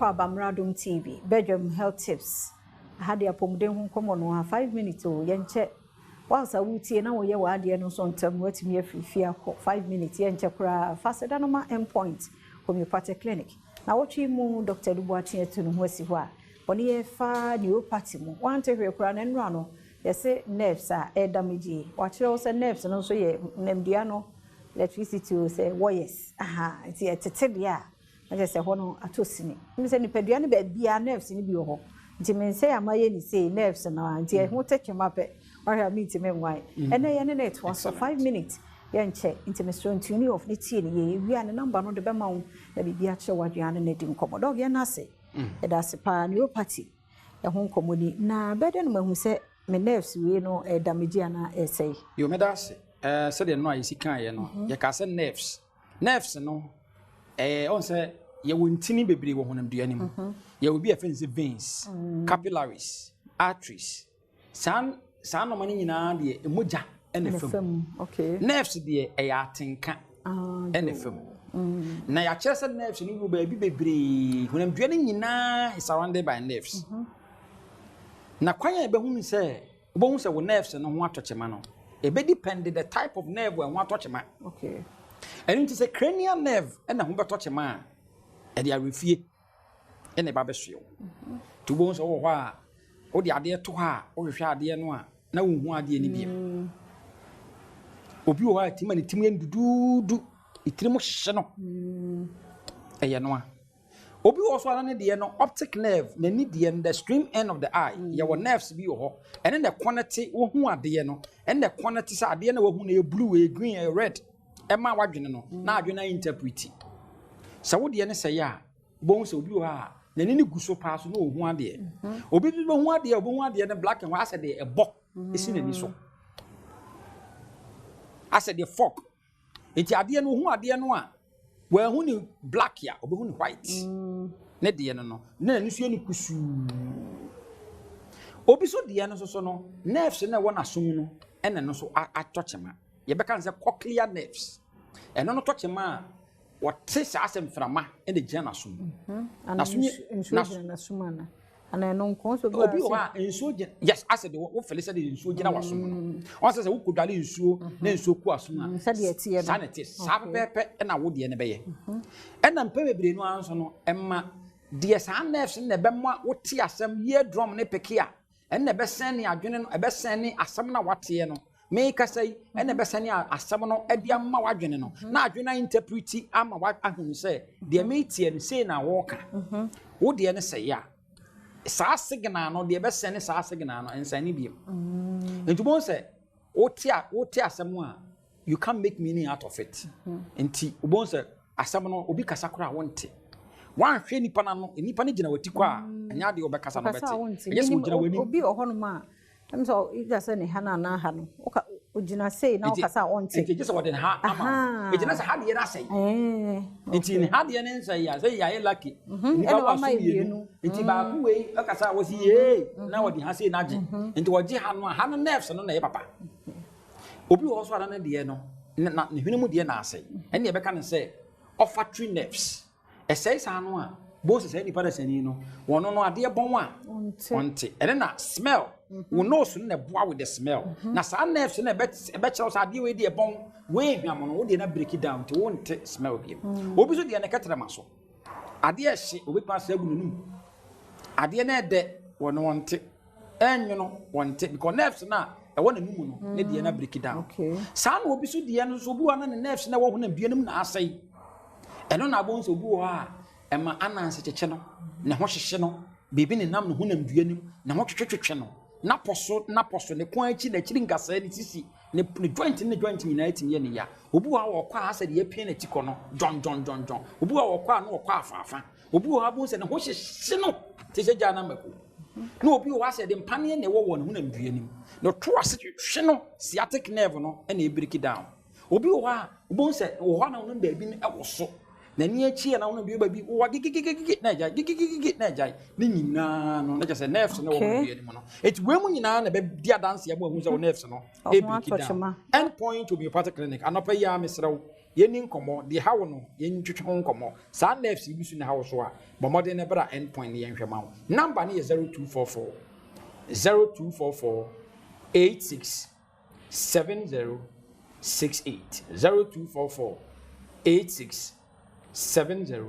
Akwaaba Mmaradom TV, Bedwam Health Tips. Aha de apɔmuden ho nkɔmmɔ no a 5 minutes o, yɛnkyɛ. Whilst a wotie na woyɛ w'adeɛ no nso ntɛm no watumi afiri fie akɔ 5 minutes yɛnkyɛ koraa. Fa aseda no ma Endpoint Homeopathic Clinic. Na wɔtwe mu Dr. Adu Boateng atu ne ho asi hɔ a ɔne yɛn fa neuropathy mu. Wante hwee koraa na nnora no yɛse nerves a ɛredamage. Wakyerɛ wo sɛ nerves no nso yɛ namdua no electricity o sɛ wires. Aha, nti ɛtete deɛ a na kyerɛ sɛ hɔ no atɔ sini. Ɛmi sɛ nipadua no baabiara nerves no bi wɔ hɔ. Nti me nsa yi a mayɛ ne sei nerves no a nti ɛho te twema pɛ. Wahwɛ a mentumi nwae. Ɛnɛ yɛne no retoa so 5 minutes yɛnkyɛ nti mesrɛ wo tune off ne tie no yie. Yɛwie a ne number no de bɛma wo na biribi akyerɛ w'adwene a ne no adi nkɔmmɔ. Dɔg yɛn ase. Yɛda ase paa neuropathy ɛho nkɔmmɔ ni. Na bɛyɛ dɛn na mahu sɛ me nerves wei no ɛredamage anaa ɛresɛe? Yo, meda ase. Ɛɛ sɛdeɛ no a yɛsi kaeɛ no, yɛkaa sɛ nerves. Nerves no, ɛɛ ɔn sɛ yɛwɔ ntini bebree wɔ honamdua no mu. Yɛwɔ bi a yɛfrɛ no sɛ veins, capillaries, arteries. Saa saa nneɛma no nyinaa deɛ mogya na ɛfa mu. Okay. Nerves deɛ ɛyɛ atenka na ɛfa mu. Na yɛakyerɛ sɛ nerves no wɔ baabi bebree. Honamdua no nyinaa is surrounded by nerves. Na kwan a yɛbɛhunu sɛ wobɛhu sɛ wo nerves no ho atɔ kyema no, ɛbɛ depend the type of nerve a ɛho atɔ kyema. Okay. Ɛno nti sɛ cranial nerve ɛna ho bɛtɔ kyema a, ɛde awerɛfie ɛna ɛba bɛsoɛ wo. Nti wobɛhu sɛ wowɔ hɔ a, wode adeɛ to hɔ a, wohwehwɛ adeɛ no a, na wonhu adeɛ no bio. Obi wɔ hɔ a, ɛtumi ma ne tirim yɛ no duduudu, ne tirim hyehye no. Ɛyɛ no a. Obi wɔ hɔ so a na ne deɛ no, optic nerve, n'ani deɛ no, the stream end of the eye, yɛwɔ nerves bi wɔ hɔ, ɛne na ɛkɔnɛte wohu adeɛ no, ɛne na ɛkɔnɛte sɛ adeɛ no a wahu no ɛyɛ blue, ɛyɛ green, ɛyɛ red, ɛma w'adwene no, na adwene no interpret. Sɛ wo deɛ no sɛe a, wobɛhu sɛ obi wɔ hɔ a, n'ani no gu so paa so na ɔhu adeɛ. Obi nso bɛhu adeɛ a, ɔbɛhu adeɛ no black and white asɛ deɛ ɛbɔ ɛsi n'ani so. Asɛ deɛ fog. Nti adeɛ no, ɔhu adeɛ no a, wɔahu ne black a, ɔbɛhu ne white. Ne deɛ no no, na n'ani so yɛ no kusuu. Obi so deɛ no nso so no, nerves no a ɛwɔ n'asom no, ɛna ɛno nso atɔ kyema. Yɛbɛka no sɛ cochlear nerves. Ɛno no tɔ kyema a, wɔte saa sɛ mframa na gyina n'asom. N'asom yɛ nsuo gyina n'asom ana? Ana ɛno nko nso bi Obi wɔ hɔ a nsuo gyina yes asɛ de wo fɛlɛ sɛ de nsuo gyina w'asom no. Wɔn sɛ sɛ wokɔ dwale nsuo na nsuo kɔ asom a. Sɛdeɛ ɛteɛ no. Saa na ɛteɛ saa pɛpɛɛpɛ ɛna wo deɛ no bɛyɛ. Ɛna mpɛn bebree no ara nso no ɛma deɛ saa nerves no na ɛbɛma wote asɛm ear drum ne peke a ɛna ɛbɛsɛn ne adwene no ɛbɛsɛn ne asɛm no a wateɛ no. Merekasa yi, ɛna ɛbɛsɛne asɛm no de ama w'adwene no, na adwene no interpreti ama w'ahunu sɛ deɛ mereteɛ no sei na wɔreka. Wo deɛ no sɛe a, saa signal no deɛ ɛbɛsɛne saa signal no ɛnsɛne bio. Nti wobɛhu sɛ wote a wote asɛm a you can't make meaning out of it. Nti wobɛhu sɛ asɛm no obi kasa koraa wonte. Woanhwɛ nipa no ano, nipa no gyina w'ati kɔ a, ɛnyɛ adeɛ wɔbɛkasa no wobɛte. Ɛnyɛ sɛ ogyina w'anim. Obi wɔ hɔnom a Ɛm sɛ either sɛ ne ha no anaa ha no, woka ogyina sei na wokasa a ɔnte. Nti gye sɛ wɔde ne ha ama wo. Nti na sɛ ha deɛ no asɛe. Nti ne ha deɛ no nsɛe a, sɛ yɛayɛ lucky. Nnipa wɔ aso mmienu. Nti baako wei ɔkasa a wɔsi yee na wɔde ha sei no agye. Nti wɔgye ha no a, ha no nerves no na ɛyɛ papa. Obi wɔ hɔ so a na ne deɛ no, na ne hwene mu deɛ na asɛe. Ɛnna yɛbɛka no sɛ olfactory nerves. Ɛsɛe saa no a, bohu sɛ saa nipa dasani no, wɔn no adeɛ bɔn a, ɔnte. Ɛne na smell, wo nose no na ɛboa with the smell. Na saa nerves no ɛbɛkyerɛ wo sɛ adeɛ wei deɛ bɔn, wei hwam no, wo deɛ na break it down nti wonte smell bio. Obi nso deɛ ne kɛtrɛma so. Adeɛ ɛhye, obɛtumi asɛ agu n'anum. Adeɛ no ɛdɛ, wɔn ɔnte. Ɛnwono, wɔnte. Because nerves no a ɛwɔ n'anum no, ne deɛ na break it down. Saa na obi nso deɛ no nso, obi wɔ na ne nerves no ɛwɔ honam dua no mu na asɛe. Ɛno na abɔhu sɛ obi wɔ hɔ a, ɛma ananse kyekye no, ne ho hyehye no, biribi nenam ne honamdua no mu, ne ho twetwetwetwe no, n'apɔ so, n'apɔ so, ne kɔn akyi, n'akyiri nkasɛɛ, ne sisi, ne ne joint ne joint nyinaa tumi yɛ ne ya. Obi wɔ hɔ a ɔkɔ a asɛ deɛ apia n'akyi kɔ no, dwɔndwɔndwɔndwɔn. Obi wɔ hɔ a ɔkɔ a na ɔkɔ afaafa. Obi wɔ hɔ a abɔhu sɛ ne ho hyehye no te sɛ gya na mako. Na obi wɔ hɔ asɛ de mpaneɛ na ɛwɔ wɔ ne honamdua no mu. Na ɔto ase twetwe no, sciatic nerve no na ɛbreak down. Obi wɔ hɔ a, wobɛhu sɛ wɔ hɔ a na wonom baabi no ɛwɔ so. N'ani akyi a na wonom bi baabi wɔ gigigigigi na agyae, gigigigigi na agyae. Ne nyinaa no, na kyerɛ sɛ nerves no wɔ wɔn dua no mu no. Eti wei mu nyinaa na ɛbɛdi adanse ama wahu sɛ wo nerves no ɛbreak down. End Point Homeopathic Clinic, anɔpa yi ara mesrɛ wo. Yɛnni nkɔmmɔ, deɛ ɛha wo no, yɛntwetwe ho nkɔmmɔ. Saa nerves yi bi so na ɛha wo so a, bɔ mmɔden na bra End Point na yɛnhwɛ ma wo. Number no yɛ 0244 0244 86 70 68 0244 86 70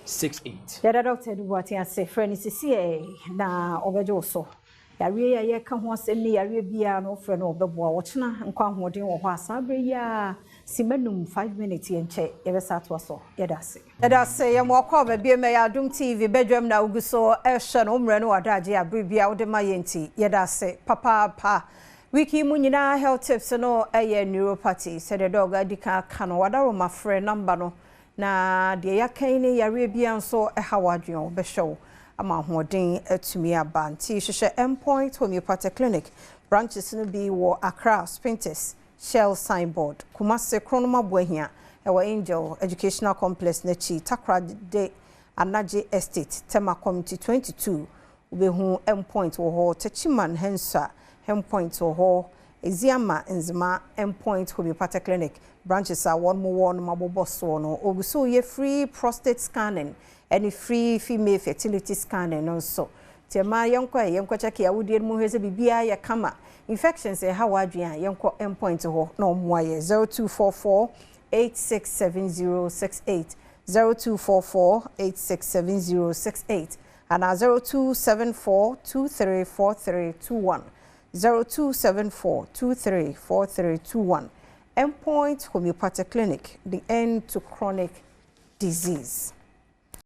68. Yɛda Dɔkta Adu Boateng ase. Frɛ no sisiɛ na ɔbɛgye wo so. Yareɛ yi a yɛreka ho asɛm ne yareɛ biara no wofrɛ no ɔbɛboa wo. Ɔkyena nkwa ahoɔden wɔ hɔ a saa berɛ yi ara simma num, 5 minutes, yɛnkyɛ yɛbɛsa atoa so. Yɛda ase. Yɛda ase yɛma wo akɔ aba bio ma yɛ Adom TV badwam na wogu so rehwɛ no wo mmerɛ ne w'adagye a berɛ biara wode ma yɛn nti yɛda ase papaapa. Week yi mu nyinaa health tips no yɛ neuropathy sɛdeɛ dɔg adi kan aka no wadaroma frɛ number no na deɛ yɛaka yi ne yareɛ biara nso ɛha w'adwene ɔbɛhwɛ wo ama ahoɔden atumi aba. Nti hwehwɛ Endpoint Homeopathic Clinic branches no bi wɔ Accra Spintex Shell signboard, Kumasi Kronum Abuahia ɛwɔ Angel Educational Complex n'akyi, Takoradi Anaji Estate, Tema Community 22 wobɛhu Endpoint wɔ hɔ, Techiman Hensa Endpoint wɔ hɔ, Eziama Nzema Endpoint Homeopathic Clinic branches a wɔn mo wɔ no mabobɔ soɔ no ogu so yɛ free prostate scanning ɛne free female fertility scanning no nso. Nti ɛma yɛnkɔ check awodie no mu hwɛ sɛ biribiara yɛ kama. Infections ɛha w'adwene a yɛnkɔ Endpoint hɔ na ɔmmoa yɛ. 0244 867068 0244 867068 ana 0274 234321 0274 234321. Endpoint Homeopathic Clinic, the end to chronic disease.